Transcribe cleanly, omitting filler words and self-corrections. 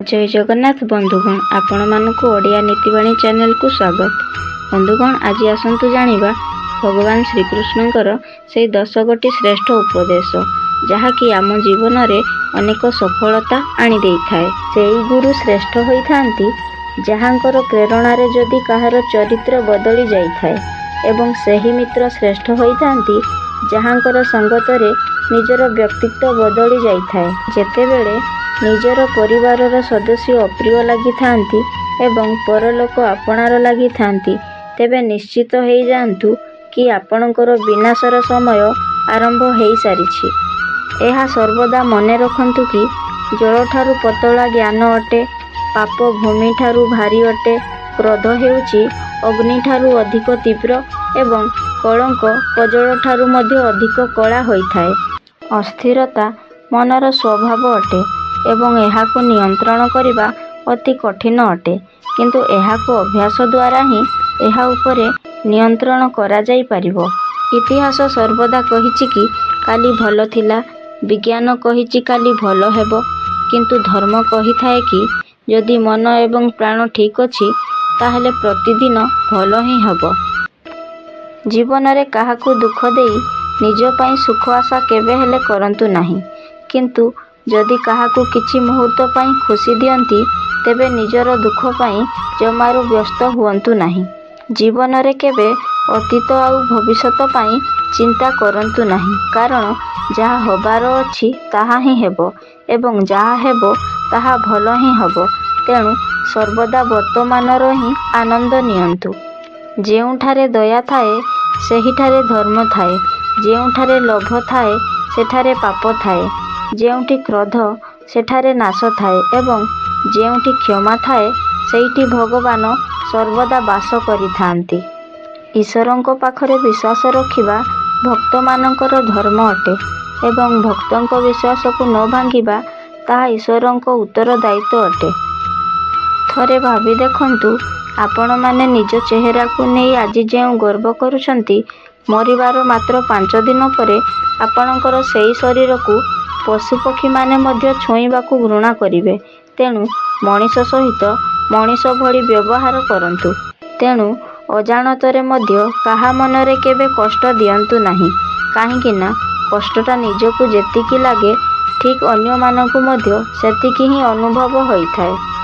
ଜୟ ଜଗନ୍ନାଥ ବନ୍ଧୁଗଣ, ଆପଣମାନଙ୍କୁ ଓଡ଼ିଆ ନୀତିବାଣୀ ଚ୍ୟାନେଲକୁ ସ୍ୱାଗତ। ବନ୍ଧୁଗଣ, ଆଜି ଆସନ୍ତୁ ଜାଣିବା ଭଗବାନ ଶ୍ରୀକୃଷ୍ଣଙ୍କର ସେଇ 10 ଗୋଟି ଶ୍ରେଷ୍ଠ ଉପଦେଶ, ଯାହାକି ଆମ ଜୀବନରେ ଅନେକ ସଫଳତା ଆଣିଦେଇଥାଏ। ସେଇ ଗୁରୁ ଶ୍ରେଷ୍ଠ ହୋଇଥାନ୍ତି ଯାହାଙ୍କର ପ୍ରେରଣାରେ ଯଦି କାହାର ଚରିତ୍ର ବଦଳି ଯାଇଥାଏ, ଏବଂ ସେହି ମିତ୍ର ଶ୍ରେଷ୍ଠ ହୋଇଥାନ୍ତି ଯାହାଙ୍କର ସଙ୍ଗତରେ ନିଜର ବ୍ୟକ୍ତିତ୍ୱ ବଦଳି ଯାଇଥାଏ। ଯେତେବେଳେ ନିଜର ପରିବାରର ସଦସ୍ୟ ଅପ୍ରିୟ ଲାଗିଥାନ୍ତି ଏବଂ ପରଲୋକ ଆପଣାର ଲାଗିଥାନ୍ତି, ତେବେ ନିଶ୍ଚିତ ହେଇଯାଆନ୍ତୁ କି ଆପଣଙ୍କର ବିନାଶର ସମୟ ଆରମ୍ଭ ହେଇସାରିଛି। ଏହା ସର୍ବଦା ମନେ ରଖନ୍ତୁ କି ଜଳଠାରୁ ପତଳା ଜ୍ଞାନ ଅଟେ, ପାପ ଭୂମି ଠାରୁ ଭାରି ଅଟେ, କ୍ରୋଧ ହେଉଛି ଅଗ୍ନି ଠାରୁ ଅଧିକ ତୀବ୍ର ଏବଂ କଳଙ୍କ କଜଳ ଠାରୁ ମଧ୍ୟ ଅଧିକ କଳା ହୋଇଥାଏ। ଅସ୍ଥିରତା ମନର ସ୍ୱଭାବ ଅଟେ ଏବଂ ଏହାକୁ ନିୟନ୍ତ୍ରଣ କରିବା ଅତି କଠିନ ଅଟେ, କିନ୍ତୁ ଏହାକୁ ଅଭ୍ୟାସ ଦ୍ୱାରା ହିଁ ଏହା ଉପରେ ନିୟନ୍ତ୍ରଣ କରାଯାଇପାରିବ। ଇତିହାସ ସର୍ବଦା କହିଛି କି କାଲି ଭଲ ଥିଲା, ବିଜ୍ଞାନ କହିଛି କାଲି ଭଲ ହେବ, କିନ୍ତୁ ଧର୍ମ କହିଥାଏ କି ଯଦି ମନ ଏବଂ ପ୍ରାଣ ଠିକ ଅଛି ତାହେଲେ ପ୍ରତିଦିନ ଭଲ ହିଁ ହେବ। ଜୀବନରେ କାହାକୁ ଦୁଃଖ ଦେଇ ନିଜ ପାଇଁ ସୁଖ ଆଶା କେବେ ହେଲେ କରନ୍ତୁ ନାହିଁ, କିନ୍ତୁ ଯଦି କାହାକୁ କିଛି ମୁହୂର୍ତ୍ତ ପାଇଁ ଖୁସି ଦିଅନ୍ତି ତେବେ ନିଜର ଦୁଃଖ ପାଇଁ ଜମାରୁ ବ୍ୟସ୍ତ ହୁଅନ୍ତୁ ନାହିଁ। ଜୀବନରେ କେବେ ଅତୀତ ଆଉ ଭବିଷ୍ୟତ ପାଇଁ ଚିନ୍ତା କରନ୍ତୁ ନାହିଁ, କାରଣ ଯାହା ହବାର ଅଛି ତାହା ହିଁ ହେବ ଏବଂ ଯାହା ହେବ ତାହା ଭଲ ହିଁ ହେବ, ତେଣୁ ସର୍ବଦା ବର୍ତ୍ତମାନର ହିଁ ଆନନ୍ଦ ନିଅନ୍ତୁ। ଯେଉଁଠାରେ ଦୟା ଥାଏ ସେହିଠାରେ ଧର୍ମ ଥାଏ, ଯେଉଁଠାରେ ଲୋଭ ଥାଏ ସେଠାରେ ପାପ ଥାଏ, ଯେଉଁଠି କ୍ରୋଧ ସେଠାରେ ନାଶ ଥାଏ ଏବଂ ଯେଉଁଠି କ୍ଷମା ଥାଏ ସେଇଠି ଭଗବାନ ସର୍ବଦା ବାସ କରିଥାନ୍ତି। ଈଶ୍ୱରଙ୍କ ପାଖରେ ବିଶ୍ୱାସ ରଖିବା ଭକ୍ତମାନଙ୍କର ଧର୍ମ ଅଟେ ଏବଂ ଭକ୍ତଙ୍କ ବିଶ୍ୱାସକୁ ନ ଭାଙ୍ଗିବା ତାହା ଈଶ୍ୱରଙ୍କ ଉତ୍ତରଦାୟିତ୍ୱ ଅଟେ। ଥରେ ଭାବି ଦେଖନ୍ତୁ, ଆପଣମାନେ ନିଜ ଚେହେରାକୁ ନେଇ ଆଜି ଯେଉଁ ଗର୍ବ କରୁଛନ୍ତି, ମରିବାର ମାତ୍ର 5 ଦିନ ପରେ ଆପଣଙ୍କର ସେଇ ଶରୀରକୁ ପଶୁପକ୍ଷୀମାନେ ମଧ୍ୟ ଛୁଇଁବାକୁ ଘୃଣା କରିବେ। ତେଣୁ ମଣିଷ ସହିତ ମଣିଷ ଭଳି ବ୍ୟବହାର କରନ୍ତୁ। ତେଣୁ ଅଜାଣତରେ ମଧ୍ୟ କାହା ମନରେ କେବେ କଷ୍ଟ ଦିଅନ୍ତୁ ନାହିଁ, କାହିଁକି ନା କଷ୍ଟଟା ନିଜକୁ ଯେତିକି ଲାଗେ ଠିକ ଅନ୍ୟମାନଙ୍କୁ ମଧ୍ୟ ସେତିକି ହିଁ ଅନୁଭବ ହୋଇଥାଏ।